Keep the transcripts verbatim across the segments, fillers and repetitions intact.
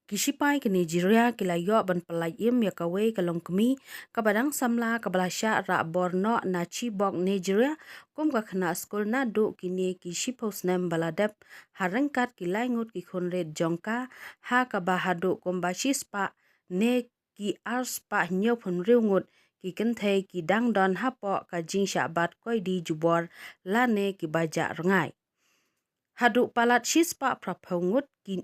Ki shipai ka Nigeria ki la ïoh ban pyllait im ïa kawei ka longkmie kaba dang samla kaba la shah rah bor noh na Chibok, Nigeria, kum ka khynnah skul naduh kine ki shiphew snem ba la dep, ha ryngkat ki lai ngut ki khun rit jong ka, ha kaba haduh kumba shispah ne ki arspah hynñiewphew hynriew ngut ki kynthei ki dang don hapoh ka jingshah bat koidi jubor lane kiba jah rngai. Haduh palat shispah phraphew ngut ki,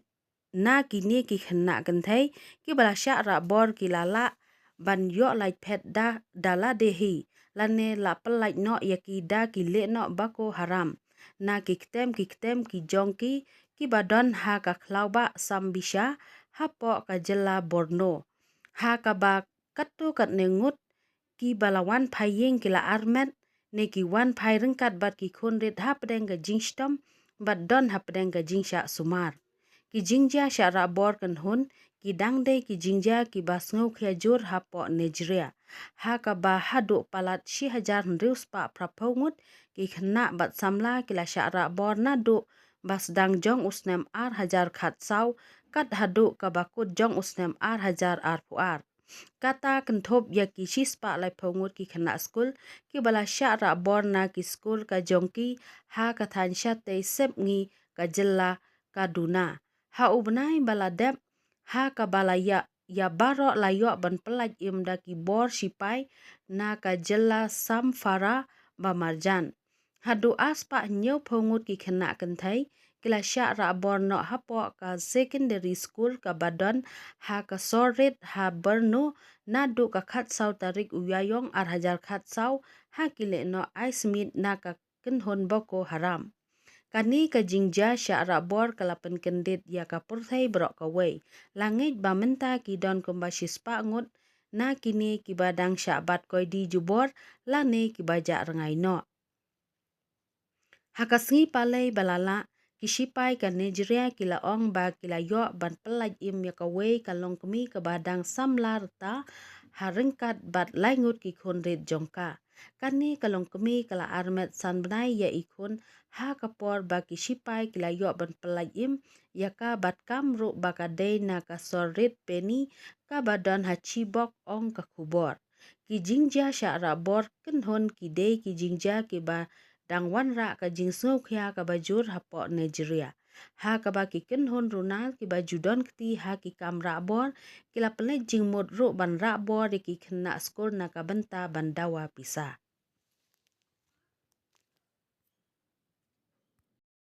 na kine ki khynnah kynthei kiba la shah rah bor ki la lah ban ïoh lait phet da, da lade hi, lane la pyllait noh ïa ki da ki lehnoh Boko Haram. Na ki ktem ki ktem ki jong ki, kiba don ha ka khlaw bah Sambisa, hapoh ka jylla Borno. Ha kaba katto katne ngut kiba la wan phai ïing ki la armet, ne ki wan phai ryngkat bad ki khun rit hapdeng ka jingshitom bad don hapdeng ka jingshah sumar. Ki jingjia shah rah bor kynhun ki dang dei ki jingjia kiba sngewkhia jur hapoh Nigeria, ha kaba haduh palat shi hajar hynriew spah phraphew ngut ki khynnah bad samla ki la shah rah bor naduh ba sdang jong u snem ar hajar khatsaw kat haduh kaba kut jong u snem ar hajar arphew ar. Kata kynthup ïa ki shispah laiphew ngut ki khynnah skul kiba la shah rah bor na ki skul ka jong ki ha ka thaiñ shatei sepngi ka jylla Kaduna. Ha u bnai ba la dep, ha kaba la ïa, ïa baroh la ïoh ban pyllait im da ki bor shipai na ka jylla Zamfara ba marjan. Haduh arspah hynñiewphew ngut ki khynnah kynthei ki la shah rah bor noh hapoh ka secondary school kaba don ha ka sor rit ha Borno naduh ka khatsaw tarik u Ïaïong ar hajar khatsaw ha ki lehnoh ai smit na ka kynhun Boko Haram. Kane ka jingjia shah rah bor ka la pynkyndit ïa ka pyrthei baroh kawei. La ngeit ba mynta ki don kumba shispah ngut na kine kiba dang shah bat koidi jubor lane kiba jah rngai noh. Ha ka sngi palei ba la lah, ki shipai ka Nigeria ki la ong ba ki la ïoh ban pyllait im ïa kawei ka longkmie kaba dang samla rta ha ryngkat bad lai ngut ki khun rit jong ka. Kane ka longkmie ka la armet san bnai ïa i khun ha ka por ba ki shipai ki la ïoh ban pyllait im ïa ka bad kam ruh ba ka dei na ka sor rit Beni kaba don ha Chibok, ong ka khubor. Ki jingjia shah rah bor kynhun ki dei ki jingjia kiba dang wanrah ka jingsngewkhia kaba jur hapoh Nigeria, ha kaba ki kynhun runar kiba ju don kti ha ki kam rah bor ki la pynleit jingmut ruh ban rah bor ïa ki khynnah skul na ka bynta ban dawa pisa.